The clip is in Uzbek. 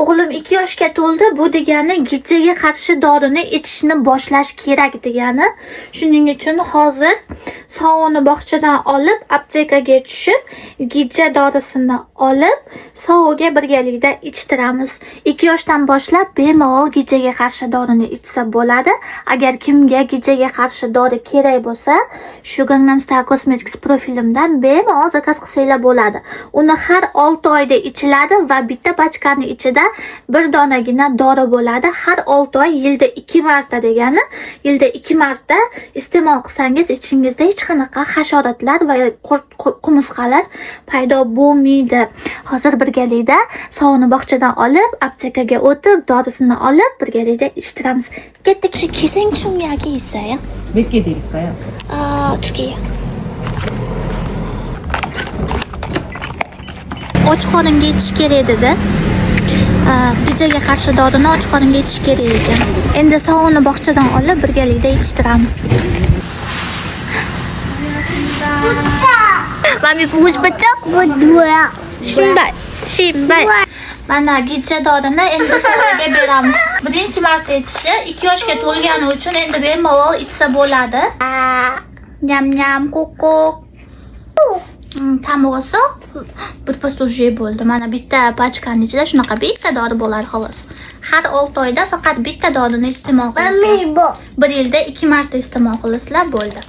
O'g'lim 2 yoshga to'ldi. Bu degani gijjaga qarshi dorini ichishni boshlash kerak degani. Shuning uchun hozir sovuni bog'chadan olib, aptekaga tushib, gijja dorisini olib, sovuga birgalikda ichtiramiz. 2 yoshdan boshlab bemalol gijjaga qarshi dorini ichsa bo'ladi. Agar kimga gijjaga qarshi dori kerak bo'lsa, shu Gangnam Style Cosmetics profilimdan bemalol zakaz qilsanglar bo'ladi. Uni har 6 oyda ichiladi va bitta pachkani ichida bir donagina dori bo'ladi. Har 6 oy, yilda 2 marta degani, yilda 2 marta iste'mol qilsangiz, ichingizda hech qanaqa hasharotlar va qurmusqalar paydo bo'lmaydi. Hozir birgalikda sovuni bog'chadan olib, aptekaga o'tib, dorisini olib, birgalikda ichtiramiz. Ketdik. 기생충 약이 있어요? 몇 개 드릴까요? 아, 두 개요. Och qoringa ichish kerak dedi. Gijjaga qarshi dorini och qoringa ichish kerak ekan. Endi sovuni bog'chadan olib, birgalikda ichtiramiz. Mami 보고 싶었죠? 뭐 뭐야? 신발, 신발. Mana gijja dorini endi sizlarga beramiz. Birinchi marta ichishi, 2 yoshga to'lgani uchun endi bemalol ichsa bo'ladi. Nyam nyam ko'k. 다 먹었어? Birpas уже bo'ldi. Mana bitta pachkani ichida shunaqa bitta dori bo'ladi xolos. Har 6 oyda faqat bitta dorini iste'mol qilasizlar. Mami 뭐? Bir yilda 2 marta iste'mol qilasizlar bo'ldi.